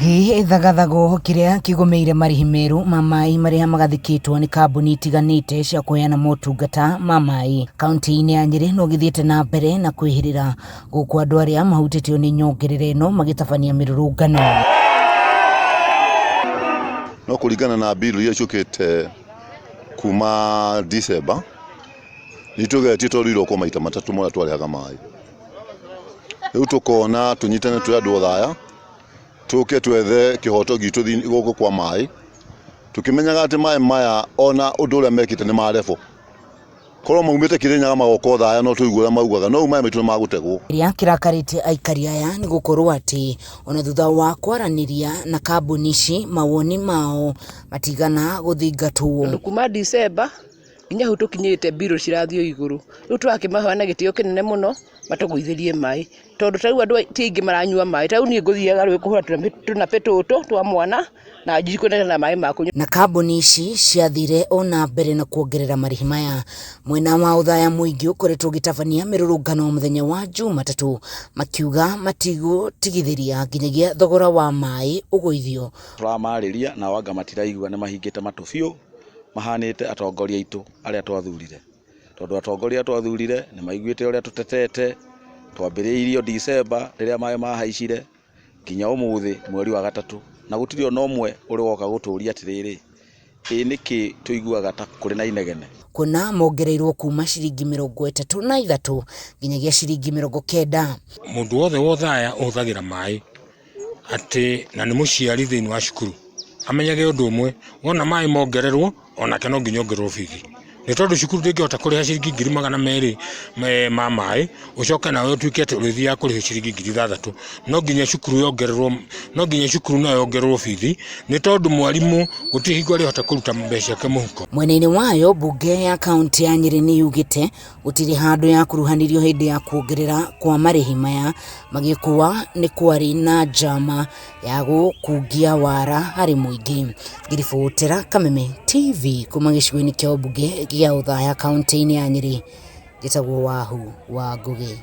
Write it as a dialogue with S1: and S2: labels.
S1: Gĩthagathagũ kĩrĩa kĩgũmĩire marĩhi merũ ma maĩ marĩa magathĩkĩtwo nĩ kambuni itiganĩte cia kũheana motungata ma maĩ kaunti-inĩ ya Nyĩrĩ no gĩthiĩte na mbere na kwĩhĩrĩra gũkũ andũ arĩa mahutĩtio nĩ nyongerera ĩno magĩtabania mĩrũrũngano.
S2: No kũringana na bill iria ciũkĩte kuma December nĩ tũgeretie tondũ irokwo maita matatũ marĩa twarĩhaga maĩ. Rĩu tũkona tũnyitane twĩ andũ Othaya, tũke twethe kĩhoto gitũ gũkũ kwa maĩ, tũkĩmenyaga atĩ maĩ maya ona ũndũ ũrĩa mekĩte nĩ ma level. Korwo maumĩte Kĩrĩnyaga magoka Othaya no tũigue ũrĩa maugaga, no rĩu maĩ maitũ nĩ magũtegwo.
S1: Kĩrĩa kĩrakarĩtie aikari aya nĩ gũkorwo atĩ ona thutha wa kwaranĩria na kambuni ici mawoni mao matigana gũthingatwo.
S3: Tondũ kuma December nginya hau tũkinyĩte mbirũ cirathiĩ o igũrũ. Rĩu tũrakĩmahoya na gĩtĩo kĩnene mũno matũgũithĩrie maĩ. Tondũ ta rĩu andũ ti aingĩ maranyua maĩ. Ta rĩu niĩ ngũthiaga rũĩ kũhũra tũnapĩ tũtũ twa mwana na njiko na maĩ ma kũnyua.
S1: Na kambuni ici ciathire o na mbere na kuongerera marĩhi maya. Mwena wa Othaya mũingĩ ũkoretwo ũgĩtabania mĩrũrũngano mũthenya wa Jumatatũ makiuga matigũtigithĩria nginyagia thogora wa maĩ ũgũithio.
S4: Tũramarĩria nao anga matiraigua nĩ mahingĩte matũ biũ. Mahanĩte atongoria aitũ arĩa twathurire, tondũ atongoria arĩa twathurire nĩ maiguĩte ũrĩa tũtetete, twambĩrĩirie o December rĩrĩa maĩ mahaicire nginya ũmũthĩ mweri wa gatatũ, na gũtirĩ ona ũmwe ũrĩ woka gũtũria atĩrĩrĩ, ĩ nĩkĩ tũiguaga ta kũrĩ na inegene.
S1: Kuona mongereirwo kuma ciringi 33 nginyagia ciringi 90.
S5: Mũndũ wothe wa Othaya ũhũthagĩra maĩ atĩ na nĩ mũciari thĩinĩ wa cukuru amenyage ũndũ ũmwe, wona maĩ mongererwo onake no nginya ongererwo bithi. Nĩ tondũ cukuru ndĩngĩhota kũrĩha ciringi 200,000 ma maĩ, ũcoke nawe ũtuĩke atĩ ũrĩthiaga kũrĩha ciringi 6,000. No nginya cukuru yongererwo, no nginya cukuru nayo yongererwo bithi, nĩ tondũ mwarimũ gũtirĩ hingo arĩhota kũruta mbeca ciake mũhuko.
S1: Mwena-inĩ wayo, mbunge ya kaunti ya Nyĩrĩ nĩ yugĩte Gũtirĩ handũ yakuruhanirio hĩndĩ ya kuongerera kwa marĩhi maya magĩkua nĩ kwarĩ na njama ya gũkungia wara harĩ mũingĩ. Ngĩribotera Kameme TV kuma gĩcigo-inĩ kĩa ũmbunge gĩa Othaya kaunti-inĩ ya Nyĩrĩ, njĩtagwo Wahu wa Ngũgĩ.